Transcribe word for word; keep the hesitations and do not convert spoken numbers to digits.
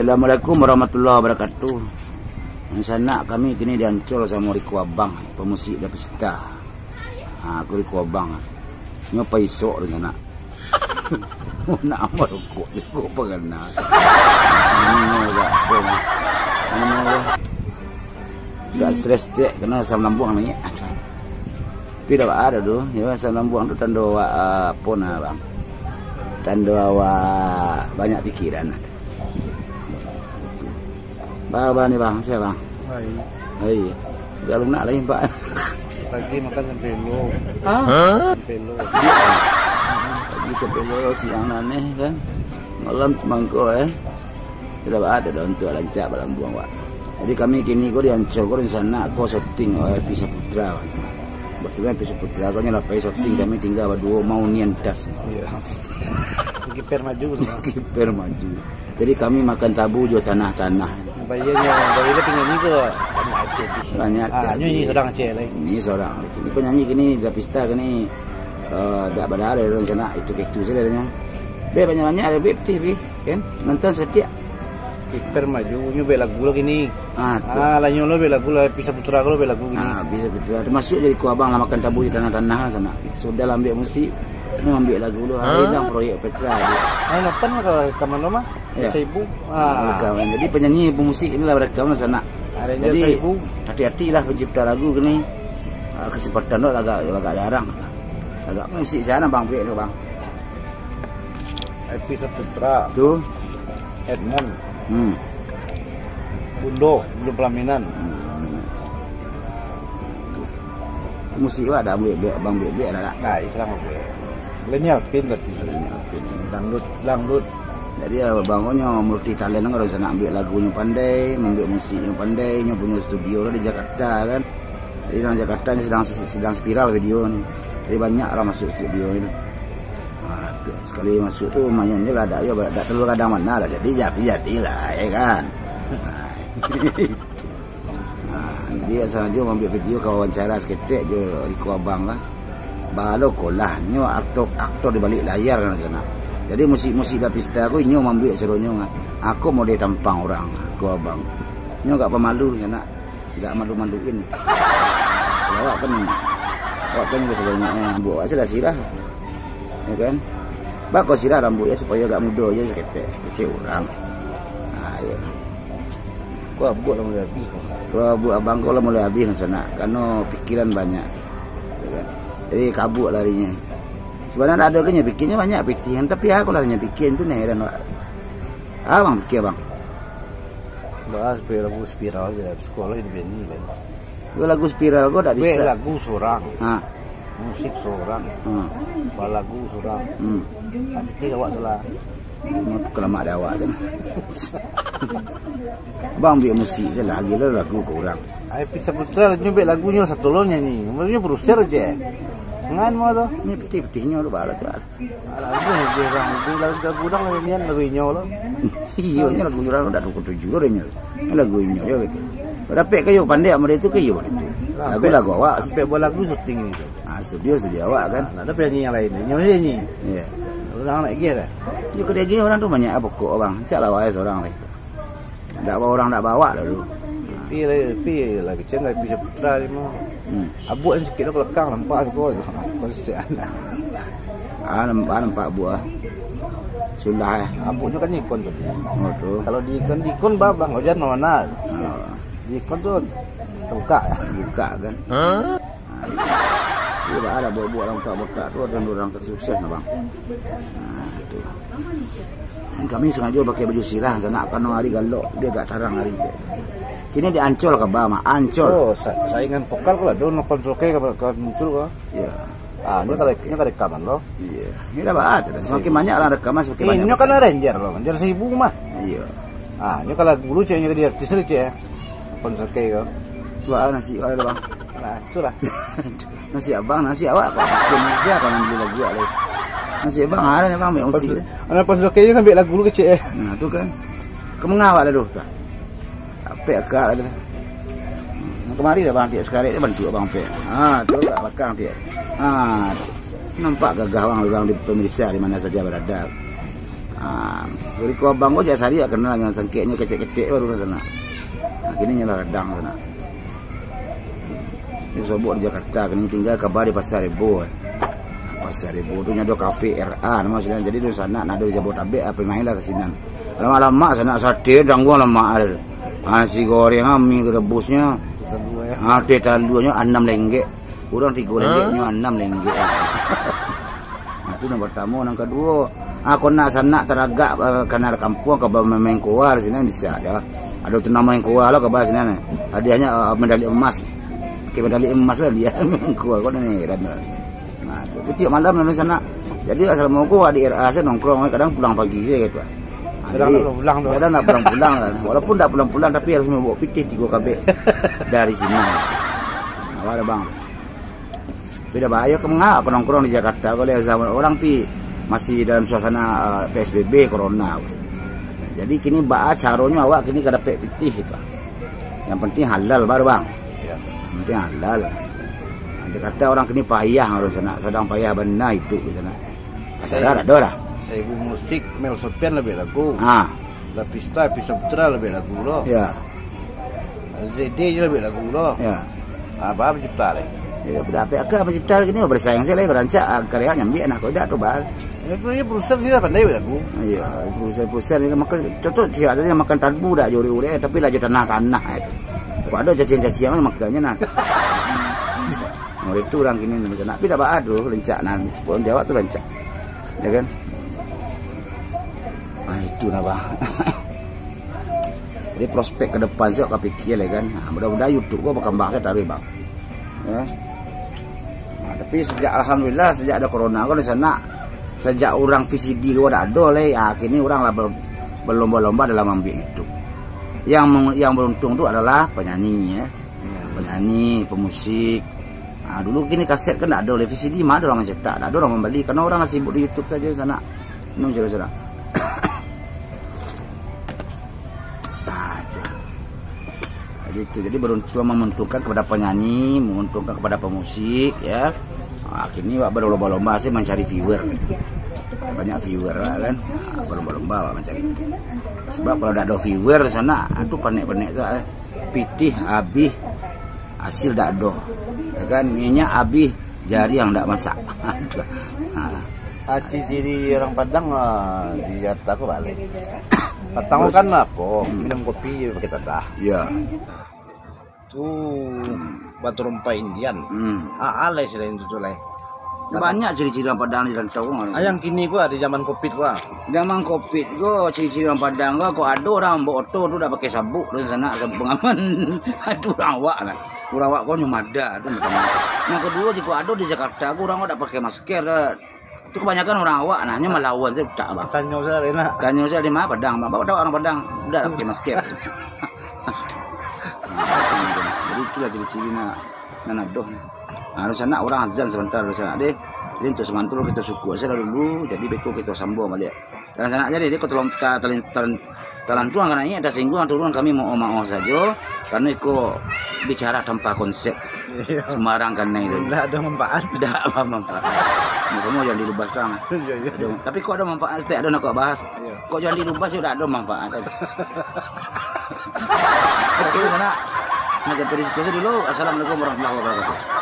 Assalamualaikum warahmatullahi wabarakatuh. Sanak, kami kini di Ancol samo Riko Abang, pamusik Dapista. Ha, aku Riko Abang. Nyo paisok di sanak. Nak marokok juo pangana. Ini agak apa ni? Ini agak stres dek, kena asam lambung naik. Tapi dak ada tu. Ya, asam lambung tu tando awak, ah, apo nah, Bang? Tando awak banyak pikiran. Bang, bang ni, Bang, sia, Bang? Hai. Hai. Dah lunak lagi, Pak. Pagi makan sampai lo. Ha? Sampai lo. Pagi sampai lo, siang naneh kan. Malam cuma engkau, eh. Tidak ada dah untuk rancak balambuang, Pak. Jadi kami kini ko di Ancol ko rencana ko syuting, oh, Epi Saputra, Pak. Kebetulan Epi Saputra ko nyo lah pai syuting, kami tinggal baduo mau nian das. Iya. Kiper maju tu, Bang. Kiper maju. Jadi kami makan tabu jo tanah-tanah. Bayar nyo, bayar nyo penyanyi ko banyak aja. Banyak ah, aja. Nyo ini seorang aja lagi. Ini seorang. Ini penyanyi kini Dapista kini, eh, dak badalai rencana itu ke itu saja nyo. Be banyak-banyak ada be pitih be, kan? Nonton setiap. Kiper maju nyo be lagu lagi ni. Ah, tu. Ah, lah nyo lo be lagu lah, Epi Saputra ko lo be lagu ni. Ah, Epi Saputra. Termasuk jadi ko abang lah makan tabu di tanah-tanah lah sana. Sudah lah ambil musik, ni ambil lagu lo. Hari dah proyek Petra. Hari lapan lah kalau rekaman lo mah. Ya. Seibu. Ah. Rekaman. Jadi penyanyi pemusik ni lah rekam lah sana. Arranger jadi seibu. Hati-hatilah pencipta lagu kini. Ah, kesempatan tu agak agak jarang. Agak musik sana bang, ambil tu bang. Epi Saputra. Tu. Edmond. Hmm. Bundo, Bundo Pelaminan. Hmm. Musik awak dah buek-buek, abang buek-buek dah tak? Nah, Islam apa? Milenial pin tapi. Milenial pin. Dangdut, dangdut. Jadi abang ko nyo multi talent kan, nak ambil lagunyo pandai, ambil musiknyo pandai, nyo punyo studio lah di Jakarta kan. Jadi dalam Jakarta ni sedang sedang spiral video ni. Jadi banyak lah masuk studio ni. Ha, tu, sekali masuk tu lumayan je lah, dak yo, dak terlalu kadang mana lah. Jadi jadi jadilah, ya kan. Ha, dia sengaja ambil video ka wawancara saketek je iko abang lah. Balo ko lah, nyo aktor, aktor di balik layar kan sana. Jadi musik-musik Dapista ko inyo mambuek suronyo kan. Ako model tampang orang, ko abang. Nyo agak pemalu sana. Tidak malu-maluin. Kalau awak kan, awak kan juga sebanyak yang buat awak sudah sirah. Ya kan? Bako sirah rambut ya supaya agak muda je saketek. Kecil orang. Ha, ya. Kau buat lah mulai habis. Kalau buat abang kau lah mulai habis nak sana. Karena pikiran banyak. Ya kan? Jadi kabut larinya. Sebenarnya ada kan yang pikirnya banyak pikiran. Tapi aku lah yang pikir tu ni heran awak. Abang pikir bang. Bahas supaya lagu spiral je lah. Sekolah ini bini kan. Yo, lagu spiral ko dak bisa. Lagu seorang. Ha. Musik seorang. Ha. Balagu seorang. Hmm. Tapi awak tu lah. Kelamak di awak tu. Bang ambil musik je lah, lagi lah lagu ke orang. Ai Epi Saputra nyo buek lagunyo satu lo nyanyi. Maksudnyo produser je. Ngan mau tu. Ni pitih-pitihnyo tu balas tu. Alah, lagu urang, lagu, lagu urang lagu nian, lagu inyo lo. Iyo, nyo lagu urang dak tuku tuju lo nyo. Nyo lagu inyo yo gitu. Dapek kayo pandai model tu kayo model tu. Lagu-lagu awak. Sampai buat lagu syuting ni tu. Ah, studio studio awak kan. Nah, ada penyanyi yang lain. Inyo je ni. Iya. Urang nak gih dah. Yo kedai gih urang tu banyak pokok abang. Cak lah wai seorang lagi. Dak bawa urang dak bawa lah dulu. Pi lah, pi lah kecil lah, pi Saputra ni mah. Hmm. Abuak ni sikit lah ke belakang, nampak tu kau. Konsep anak. Ah, nampak, nampak buah. Sudah eh. Abuak tu kan ikon tadi. Oh tu. Kalau di ikon, di ikon babang, hujan mana? Ah. Di ikon tu terbuka ya. Buka kan. Hah? Ha, iyo, baa lah buek-buek lah botak-botak tu, ado urang ka sukses nah, bang. Ha, tu. Kami sangajo pakai baju sirah, sanak, karano ari galok, dio agak tarang ari tu. Kini di Ancol ka ba, Mak? Ancol. Oh, sa-, saingan vokal ko lah, do Novan Soke ka, ka muncul ka? Iyo. Ah, nyo ka, nyo ka rekaman lo. Iyo. Ini dah baa tu dah. Semakin banyak lah rekaman, semakin banyak. Inyo kan arranger lo, arranger seibu mah. Iyo. Ah, nyo ka lagu lo, cek, nyo ka jadi artis lo, cek. Novan Soke ko. Baa nasi ko ado, bang? Nah, itulah. Nasi abang, nasi awak kok bikin aja kalau beli lagu awak lai. Nasi abang ada ni bang, ambil musik. Anak pas pakai je kan ambil lagu lu kecil eh. Nah, tu kan. Kemengah awak lalu tu. Apek akak lalu. Nah, kemari dah bang, tiap sekali dia bantu abang apek. Ha, tu kat belakang dia. Ha, tu. Nampak gagah bang orang di pemirsa di mana saja berada. Ha, Riko Abang ko jak sari dak kenal, nyo sangkeknyo ketek-ketek baru lah sanak. Ha, kini nyo lah radang sanak. Nyo sobok di Jakarta, kini tingga kaba di Pasar Rebo, eh. Pasar Rebo tu nyo ado kafe R A namo sinan. Jadi dunsanak nan ado di Jabodetabek, ah, pai main lah ka sinan. Alamak-alamak sanak, sate tangguang lamak ado. Nasi goreng, ah, mi rebusnyo. Teh taluanyo. Ah, teh taluanyo anam lenggek. Urang tigo lenggeknyo anam lenggek. Nah, tu nan partamo. Nan kaduo, ah, kok nak sanak taragak, eh, ka nan kampuang, ka ba-, main koa di sinan bisa ja. Ado tu namo main koa lo ka ba sinan. Hadiahnyo, eh, medali emas. Oke, medali emas lah dia main koa, kok nan heran. Nah, tu, tu tiok malam lalu sanak. Jadi, asal mongko di R A se nongkrong, kadang pulang pagi se gitu. Nah, kadang jadi, nak pulang tu. Kadang nak pulang-pulang lah. Walaupun nak pulang-pulang, tapi harus mambawa pitih tigo kabek dari sini. Apa ada, Bang? Tapi dak bahayo ka manga ka nongkrong di Jakarta, kalau zaman urang pi masih dalam suasana, eh, P S B B corona. Jadi kini baa caronyo awak kini ka dapek pitih gitu. Yang penting halal baru, Bang. Ya. Yang penting halal. Nah, Jakarta urang kini payah urang sanak, sadang payah bana iduik di sanak. Sadar ado dah. Saibu Musik, Mel Sopian labiah lagu. Ah. Lapista, Pisa Putra labiah lagu lo. Ya. Z D je labiah lagu lo. Ya. Apa pencipta le? Ya, dak dapek aka pencipta kini, bersaing se lah, barancak, ah, karya nyambiak nah, kok dak tu, Bang. Ya, tu je produser sini lah pandai buek lagu. Iya, produser-produser ni makan, contoh siapa tadi yang makan tabu dak juri urang, tapi lah jo tanah-tanah, eh. Kok ado caciang-caciang makannyo nah. Mulai tu urang kini ni, tapi dak baa tu, rancak nah. Pun Jawa tu rancak. Ya kan? Ah, itu nah, Bang. Jadi prospek ke depan se awak ka pikir, ya kan? Nah, mudah-mudahan YouTube ko bakambang se taruih, Bang. Ya. Nah, tapi sejak, alhamdulillah, sejak ada corona ko di sanak, sejak urang V C D ko dak ado lai, ah, kini urang lah ber-, berlomba-lomba dalam mambuek YouTube. Yang meng-, yang beruntung tu adalah penyanyi, ya. Ya. Penyanyi, pemusik. Ah, dulu kini kaset kan dak ado lai, V C D ma ado urang mancetak, dak ado urang mambali, karena urang lah sibuk di YouTube sajo sanak. Anu je lah sanak. Aduh. Jadi itu, jadi beruntung, menguntungkan kepada penyanyi, menguntungkan kepada pemusik, ya. Ah, kini awak berlomba-lomba se mancari viewer. Banyak viewer lah kan. Ah, berlomba-lomba awak mancari. Sebab kalau dak ado viewer sanak, ah, tu panek-panek tu, eh. Pitih abih, hasil dak ado. Ya kan, minyak abih, jari yang dak masak. Aduh. Ha. Ah, ciri-ciri urang Padang, ah, di Jakarta ko baa lai. Patang kan apo? Hmm. Minum kopi pakai tadah. Ya. Tu batu rompai Indian. Hmm. Ah, alai selain tu tu lai. Banyak ciri-ciri urang Padang di rantau ko. Ah, yang kini ko, ah, di zaman covid ko, ah. Zaman covid ko, ciri-ciri urang Padang ko, kok ado urang bawa oto tu dak pakai sabuk, tu sanak, sabuk pengaman. Itu urang awak lah. Urang awak ko nyo mada tu. Yang kaduo, jikok ado di Jakarta ko, urang awak dak pakai masker dah. Tu kebanyakan urang awak nah, nyo malawan sajo utak, Bang. Tanyo sajo lah, nak. Tanyo sajo, "Di ma Padang, Bang?" Bawa dak urang Padang, dak pakai masker. Jadi itulah ciri-ciri nak, nan ado. Nah, di sanak urang azan sabanta di sanak deh. Jadi untuk samantaro kito sukuik sajo dulu, jadi beko kito sambung baliak. Di sanak jadi, jadi ko tolong ta-, talin-, talin-, talantuang kanai, tasingguang turun, kami maoh-maoh sajo, karano iko bicara tanpa konsep. Iya. Sembarang kanai tu. Ndak ado manfaat. Ndak ado manfaat. Kamu jangan dilubas terang. Iya, iya. Ado, tapi kok ado manfaat, setiap ado nak kok bahas. Iya. Kok jangan dilubas, yo dak ado manfaat. Oke, sanak. Nah, sampai di situ sajo dulu. Assalamualaikum warahmatullahi wabarakatuh.